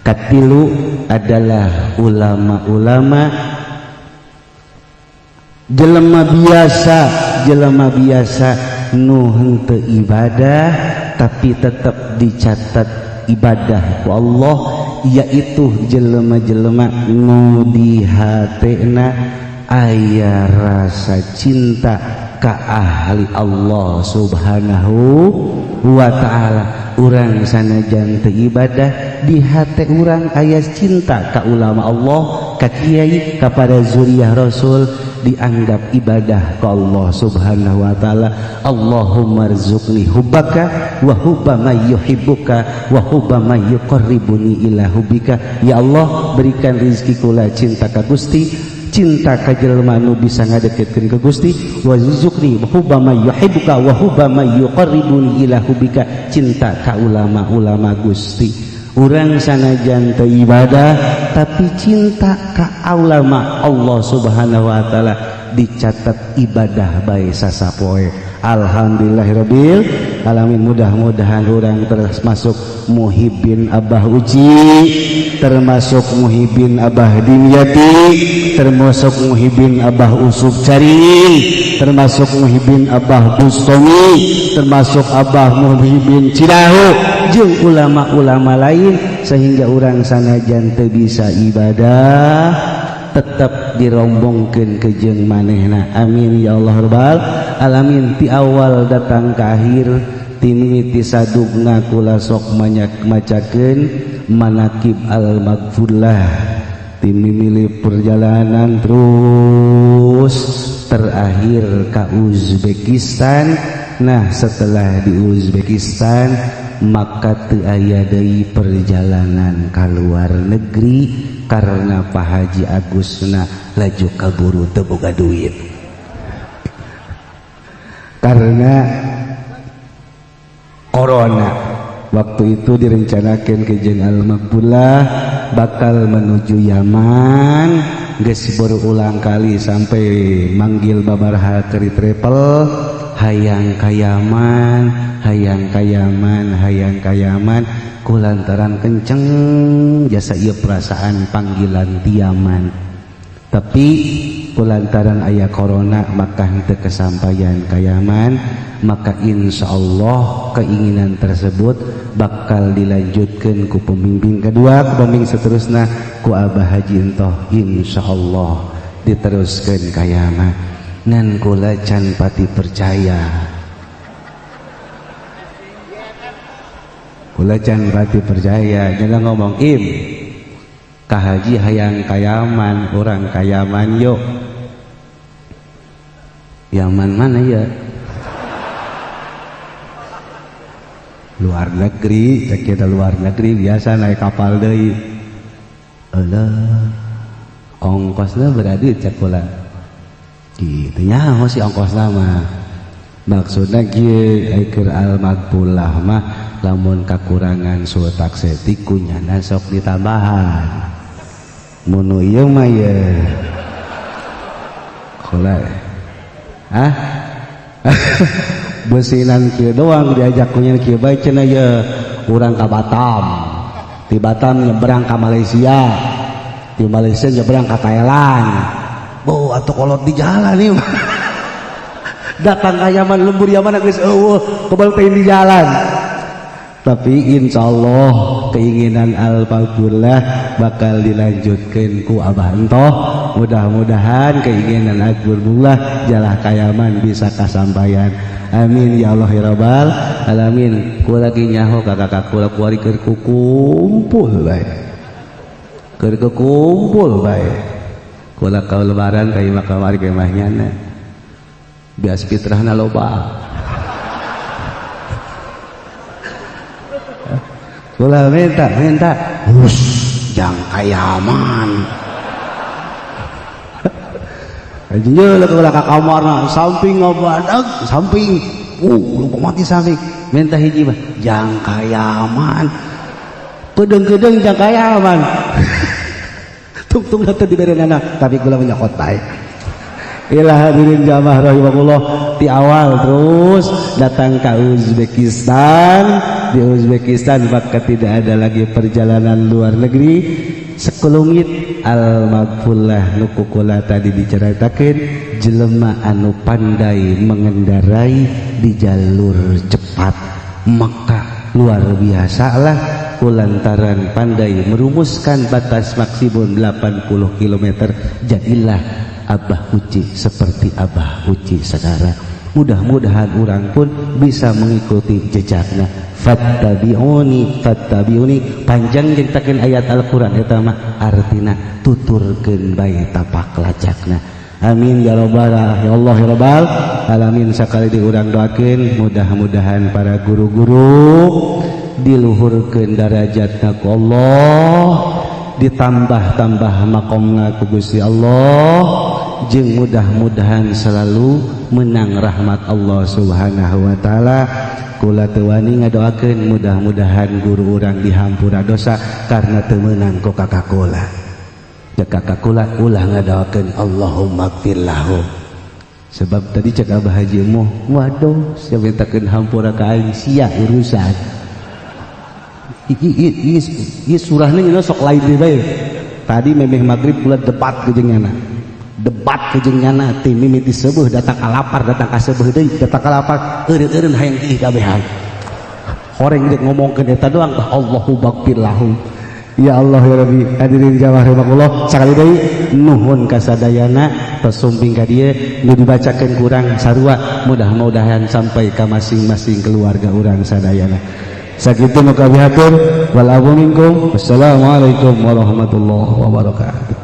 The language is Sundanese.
Katilu adalah ulama-ulama, jelema biasa, jelema biasa nu henteu ibadah tapi tetap dicatat ibadah ku Allah, yaitu jelema-jelema nu di hatena aya rasa cinta ka ahli Allah Subhanahu wa ta'ala. Urang sanajan teu ibadah, di hate urang aya cinta ka ulama Allah, ka kiai, kepada zuriyah Rasul, dianggap ibadah ke Allah Subhanahu wa ta'ala. Allahumma rzuqni hubbaka wa hubba man yuhibbuka wa hubba man yuqarribuni ila hubbika. Ya Allah, berikan rizki kula cinta ka Gusti, cinta ka jelema nu bisa ngadeketkeun ka Gusti, warzuqni hubba man yuhibbuka wa hubba man yuqarribuni ila hubbika, cinta ka ulama-ulama Gusti. Urang sanajan teu ibadah tapi cinta ka ulama Allah Subhanahu wa ta'ala, dicatat ibadah bae sasapoe. Alhamdulillahirabbil alamin. Mudah-mudahan urang termasuk muhibbin Abah Uci, termasuk muhibbin Abah Dimyati, termasuk muhibbin Abah Usuk Caringin, termasuk muhibbin Abah Bustomi, termasuk Abah muhibbin Cidahu jeung ulama-ulama lain, sehingga urang sanajan teu bisa ibadah tetap dirombongkeun ke jeung manehna. Amin ya Allah rabbal alamin. Ti awal datang ke akhir, ti mimiti sadugna kula sok banyak macakeun manakib al magfurlah, ti mimili perjalanan terus terakhir ke Uzbekistan. Nah, setelah di Uzbekistan maka teu aya deui perjalanan ka luar negeri karena Pak Haji Agusna laju kaburu teu boga duit karena corona. Waktu itu direncanakan ke jeung Al-Makbullah bakal menuju Yaman, geus berulang kali sampai manggil babaraha keri travel, hayang ka Yaman, hayang ka Yaman, hayang ka Yaman, kulantaran kenceng jasa ieu perasaan panggilan ti Yaman. Tapi kulantaran aya corona maka henteu kesampaian ka Yaman. Maka insya Allah keinginan tersebut bakal dilanjutkan ku pemimpin kedua, ku pemimpin seterusnya, ku Abah Haji Entoh, insya Allah diteruskan ka Yaman. Ngan kula can pati percaya, kula can pati percaya. Jangan ngomong im ka haji hayang ka Yaman, urang ka Yaman yuk. Yaman mana ya? Luar negeri, cek kita luar negeri biasa naik kapal deui. Alah, ongkosnya berarti cek kula gitu nyaho si ongkosna mah. Maksudna kieu, keur al-magbulah mah lamun kakurangan sultak setik kunyana sok ditambahan. Mun ieu mah ye kula ah besinan kieu doang diajak kunyana kieu bae cenah ye. Urang ka Batam, di Batam nyebrang ka Malaysia, di Malaysia nyebrang ka Thailand. Oh, atau kolot di jalan nih datang ke Yaman, lembur Yaman geus eueuh, kebal di jalan. Tapi insya Allah keinginan Al-Fadullah bakal dilanjutkan ku Abah Entoh. Mudah-mudahan keinginan Al-Fadullah jalah kayaman bisa kasampaian. Amin ya Allah ya rabbal alamin. Ku lagi nyaho kakak kula kuari keur kukumpul bae, keur kukumpul bae. Kula kau lebaran ka imah kamari ka imahnyana bias fitrahna loba. Kula minta minta hus jang kayaman. Aja kula ka kamarna samping ngabadag samping, lupa mati samping minta hiji mah jang kayaman, kedeng-kedeng jang kayaman, tungtung teu dibere nana, tapi kula menyokot bae. Ilah, hadirin jamaah rahimakumullah, di awal terus datang ke Uzbekistan. Di Uzbekistan maka tidak ada lagi perjalanan luar negeri. Sekelumit al magfullah nu ku kula tadi diceritakan, jelema anu pandai mengendarai di jalur cepat, maka luar biasa lah, kulantaran pandai merumuskan batas maksimum 80 km, jadilah Abah Uci seperti Abah Uci sekarang. Mudah-mudahan orang pun bisa mengikuti jejaknya. Fattabi'uni, fattabi'uni, panjang nyeritakeun ayat Al-Qur'an eta mah, artina tuturkeun bae tapak lajakna. Amin ya rabbal ya Allah ya rabbal alamin. Sakali di urang doakeun, mudah-mudahan para guru-guru diluhurkeun darajatna ku Allah, ditambah-tambah makomna ku Gusti Allah, jeung mudah-mudahan selalu menang rahmat Allah Subhanahu wa taala. Kula teu wani ngadoakeun mudah-mudahan guru urang dihampura dosa karena teu meunang ku kakak kula. Ya, kakak kula ulah ngadoakeun Allahumma gfir lahum, sebab tadi cek Abah Haji Muh, waduh, sia mintakeun hampura ka aing, sia urusan iki surahnya ini sok lain deui bae. Tadi memeh maghrib kula debat ke jeung nyana, debat ke jeung nyana ti mimiti seubeah datang ka lapar, datang ka seubeah deui, datang ka lapar, eureun-eureun hayang kiih kabehan, horeng rek ngomongkeun eta doang. Allahu gfir lahum. Ya Allah ya Rabbi. Hadirin jamaah rahimakumullah, sakali deui nuhun kasadayana. Tos sumping ka dieu, nu dibacakeun kurang sarua, mudah-mudahan sampai ka masing-masing keluarga urang sadayana. Sakitu nu kami hatur, wal minkum. Wassalamualaikum warahmatullahi wabarakatuh.